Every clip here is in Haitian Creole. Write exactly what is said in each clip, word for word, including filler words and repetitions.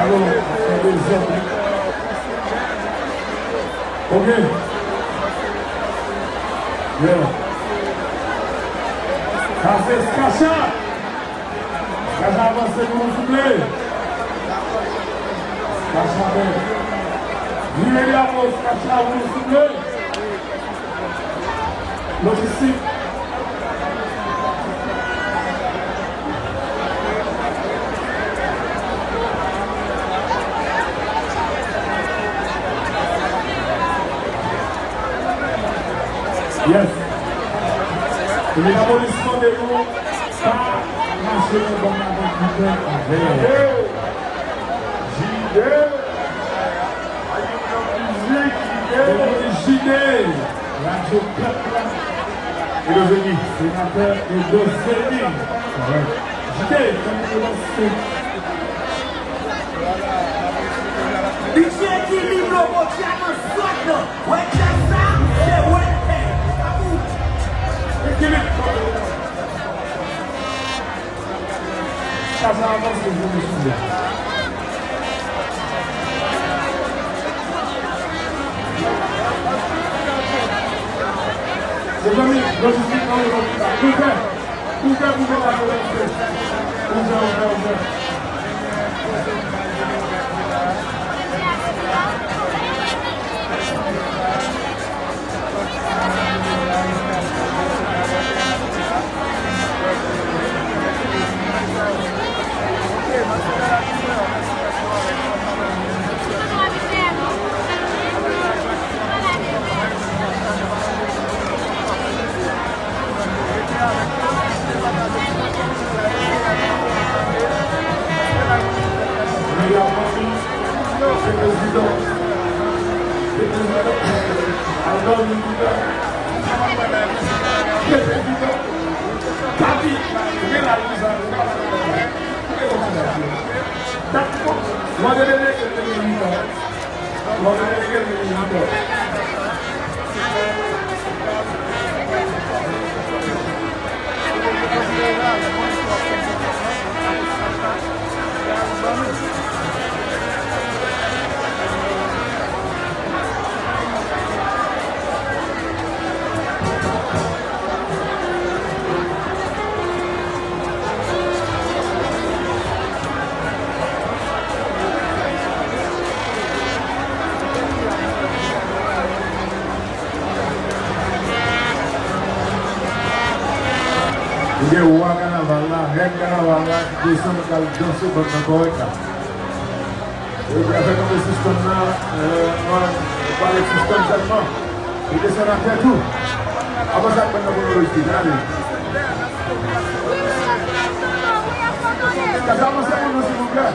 Alo, ap fè dezòd wi. Ok. Yeah. Sa se Skacha. Skacha avanse pou nou souple. Skacha bèl. Vire dyapo Skacha pou nou souple. Lojistik. Yes. Epi lapolis mande nou pa mache nan bann lajan ki pèp avè. Jide! Jide! Jide! Jide! Radyo Pèp la. Edo Zeni. Senatè Edo Zeni. Jide, kòm yo lanse. Li di ekilib lo Bondye nan zòn nan. Wè djaz sa, se wè tè. Ekilib. Sa, sa avanse pou nou souple. Mezanmi, lojistik nan yon lòt eta. Ouvè, ouvè pou fè lapolis. Ouvè, ouvè, ouvè. Gen wa kanaval la, rèn kanaval la ki desann pral danse bann nan kòrèk la. Yo pral fè tonbe sistèm nan, euh, mwen pale sistèm sèlman. Li desann atè tou. Avanse ak bann nan pou nou rejte, ale. Avanse pou nou, silvouplè.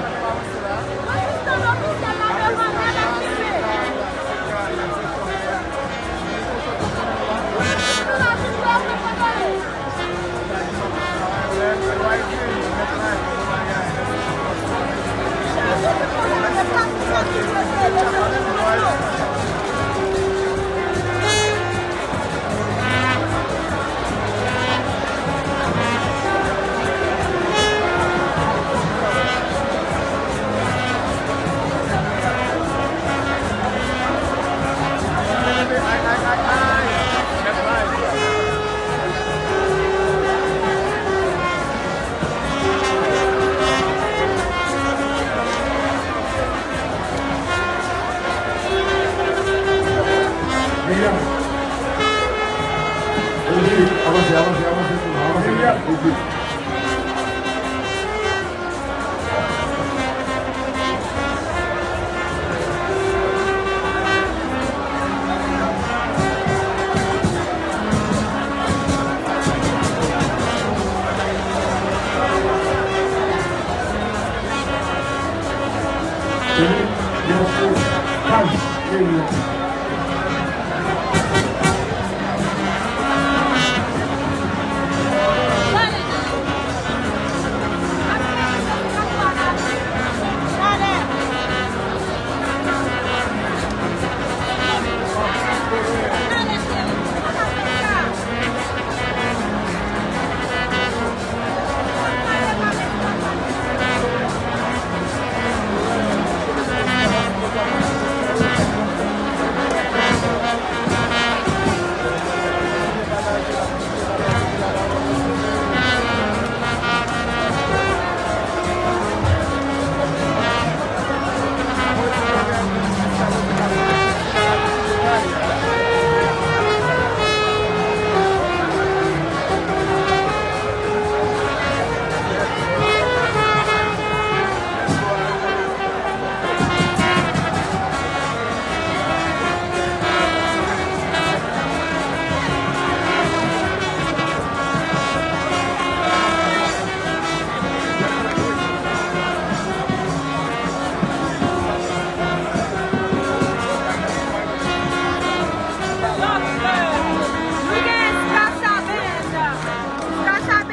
William. Avanse, avanse, avanse, avanse. William.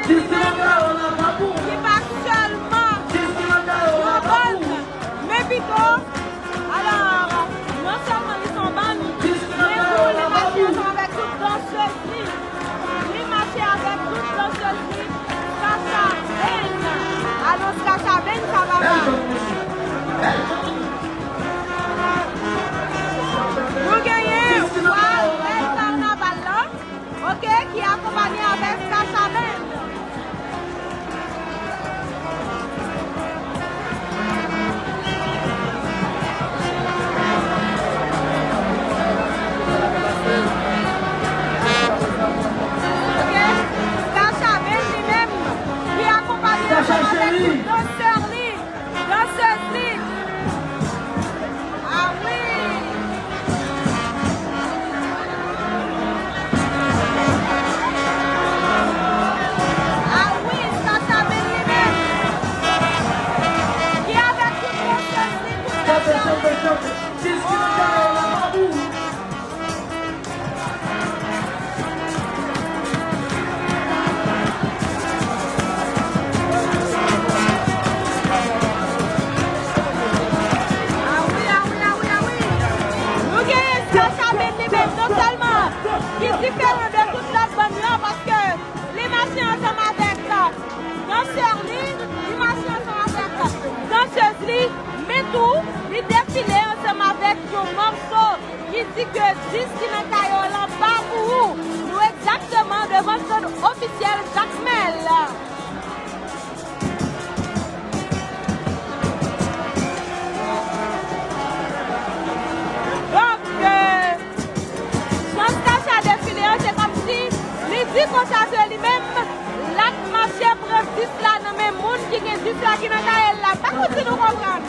Ki pa sèlman yon bann, men pito, alò, non sèlman li se yon bann, men tou li mache ansanm avèk tout dansèz li. Li mache avèk tout dansèz li. Sasha Band. Alò, Sasha Band, sa papa. Nou genyen wa bèl kanaval la. Ok, ki akonpanye avèk Sasha Band. Ok, Sasha Band li menm, ki akonpanye ansanm avèk tout dansè li. Dansèz li. Ah wi. Ah wi, Sasha Band li menm. Ki avèk tout dansèz li, tout dansèz li. Awi, awi, awi, awi. Nou genyen Sasha Band li menm, non sèlman ki diferan de tout lòt bann yo, paske li mache ansanm avèk dansè li, li mache ansanm avèk dansèz li, men tou, li defile ansanm avèk yon mòso ki di ke dis ki nan kay ou lan pa pou ou. Nou egzakteman devan stand ofisyèl Jakmèl. Donk, euh, jan Sasha defile an, se kòmsi li di konsa ke li menm, l ap mache pran dis la nan men moun ki gen dis la ki nan kay la. Pa konn si nou konprann.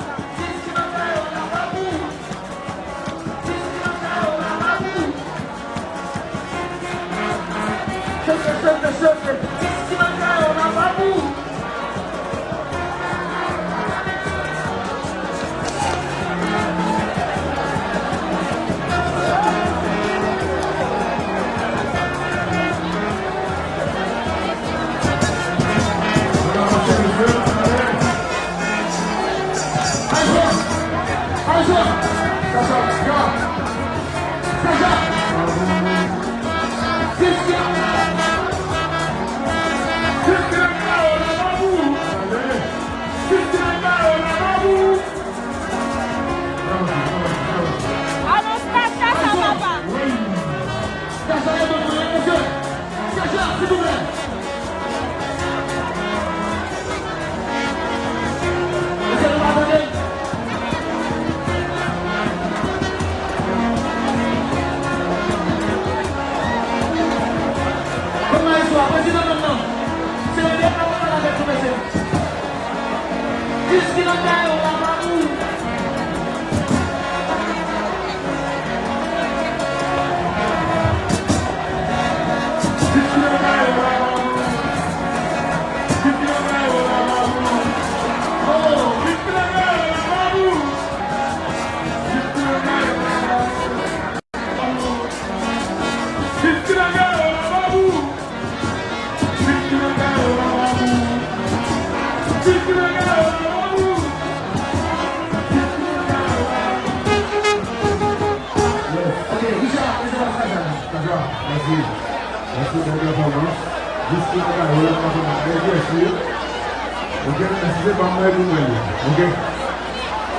Alon, Sasha, sa papa. Sasha, leve mwen, mesye. Sasha, silvouplè. Mesye, nou pa tande. Kòman istwa, prezidan, non, non. Se yon dènye pale avèk nou, mesye. Dis ki nan kay ou la pa ou. Dis ki nan kay ou la pa ou. Dis ki nan kay ou la pa ou. Oh, dis ki nan kay ou la pa ou. Dis ki nan kay ou la pa ou. Yes. Ok, Richard, mèsi. Mèsi, bèl pèfòmans. Dis ki nan kay ou la pa ou, bèl pyès wi. Ok, mèsi, se pa mwen pou mwen li. Ok.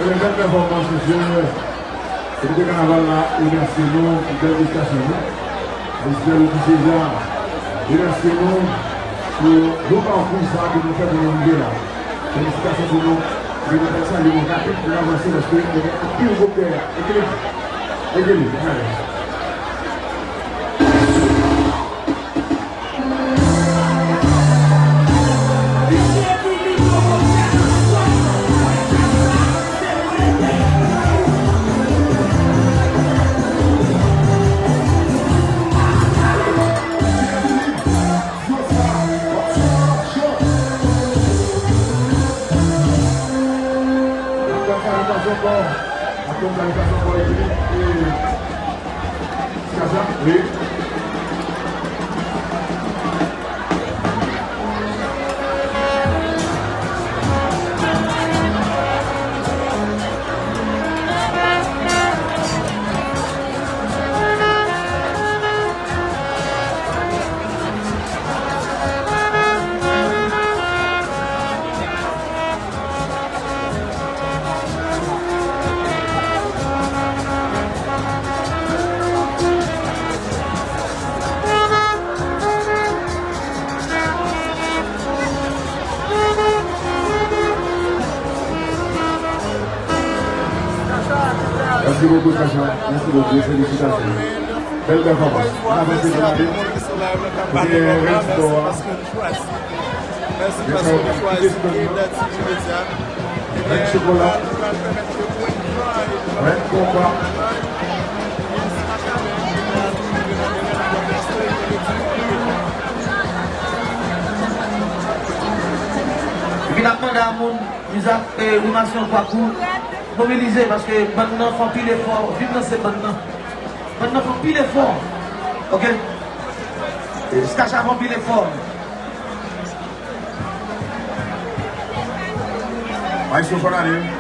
Bèl pèfòmans, mesye. Komite kanaval la remèsye nou pou bèl prestasyon nou. Misyè Louis César remèsye nou pou bon pakou sa ke nou fè pou nou rive la. Felisitasyon pou nou. Epi nou fè salye nou rapid pou n avanse paske nou gen anpil gwo pè a. Ekilib. Ekilib. Gade. Sa, sa, wi. Merci beaucoup, Sacha. Merci beaucoup. Félicitations. Belle performance. On avance sur la ligne. Bien, reste fort. Merci parce que vous choisissez Dati Media. Rèn chokola. Rèn konpa. Epi n ap mande a moun, Lizak, e, Rimasyon, Kwakou, mobilize, paske bann nan fè anpil efò, vin nan se bann nan. Bann nan fè anpil efò. Ok? E, Stacha fè anpil efò. Maestro Fernandez.